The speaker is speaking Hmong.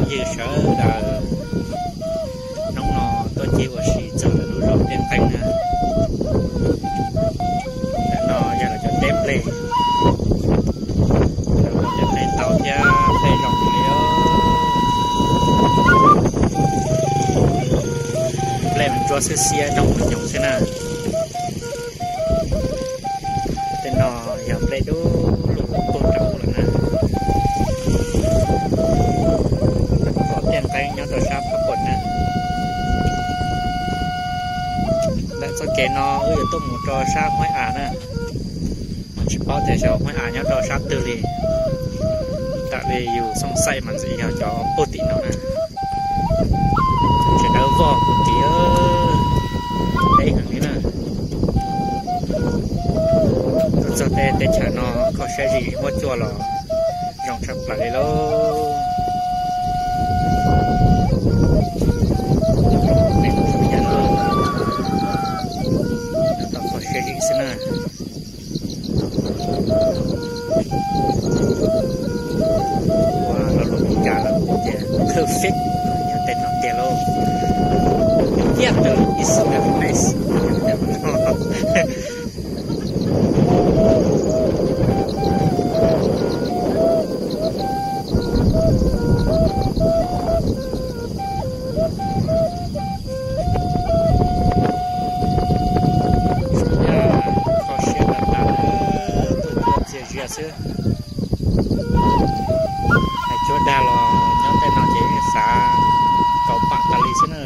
Ywg sawv daws, hnub no tuaj ncig ua si txog lawv lub zos Tiaj Nqeeb na. Ntawm no yog lawv cov teb nplej, lawv cov teb nplej ntau thiab nplej zoo li os. Nplej mas ntsuab xiab xiab zoo li nyoos xwb na. Tej no yog nplej dub lug puag nram ub lawm na. Zos Tiaj Nqeeb nyob rau sab Phab Puas na. Ntawm txoj kev no wb yuav tuaj mus rau sab Huaib As na. Mas tsis paub tias xyov Huaib As nyob rau sab twg li. Tam li yus xooj xaij mas ntxim yog cov puag tim no na. Tsev dawb vog puag tim, deb heev li na. Tuaj txog tej teb chaws no kho siab zim huab cua los zoo tshaj plaws li lauj. Tau kho siab zim xwb na. Ua lo lus Meskas lawv hu tias perfect, yog tej no tiag lauj. Perfect, perfect. Kho siab tas tas, tuaj ncig txias zias xwb. Hais cuab dag los nyob tej no ces yeej xav tau pam tas li xwb na.